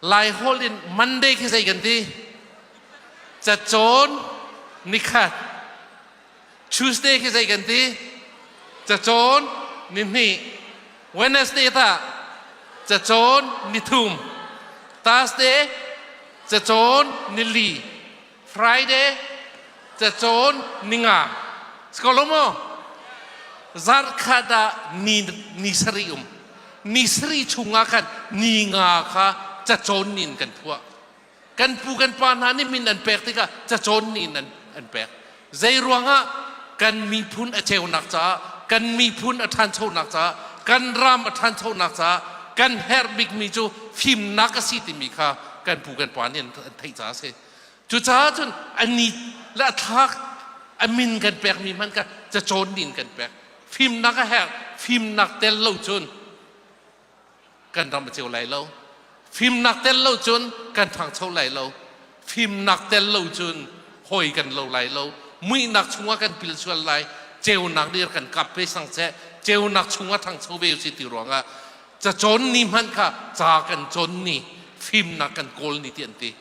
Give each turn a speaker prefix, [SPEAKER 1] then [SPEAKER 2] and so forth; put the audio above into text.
[SPEAKER 1] Laiholh in Monday khi zei kan ti? Cacawn nikhat. Tuesday khi zei kan ti? Cacawn nihnih. Wednesday tah cacawn nithum. Thursday cacawn nili. Friday cacawn ninga. Skolo maw? Zarhkhat ah ni ni sarih um. Ni sarih chungah khan ni nga kha cacawn ni in kan phuah. Kan pu kan pa hna nih min an pek tikah cacawn ni in an pek. Zei ruangah kan miphun a ceunak caah, kan miphun a ṭhanchonak caah, kan ram a ṭhanchonak caah kan herh bikmi cu fimnak a si timi kha kan pu kan pa nih an theih caah a si. Cucaah cun a ni le a thlak a min kan pekmi hmanh kha cacawn ni in kan pek. Fimnak a herh, fimnak tel lo cun kan ram a ceu lai lo. Fimnak tel lo cun kan ṭhangcho lai lo. Fimnak tel lo cun hawi kan lo lai lo. Muihnak chungah kan pil sual lai. Ceunak nih kan kap ve sang seh. Ceunak chungah ṭhangcho ve usih ti ruangah cacawn ni hmanh kha ca kan cawn ni, fimnak kan kawl ni ti an ti.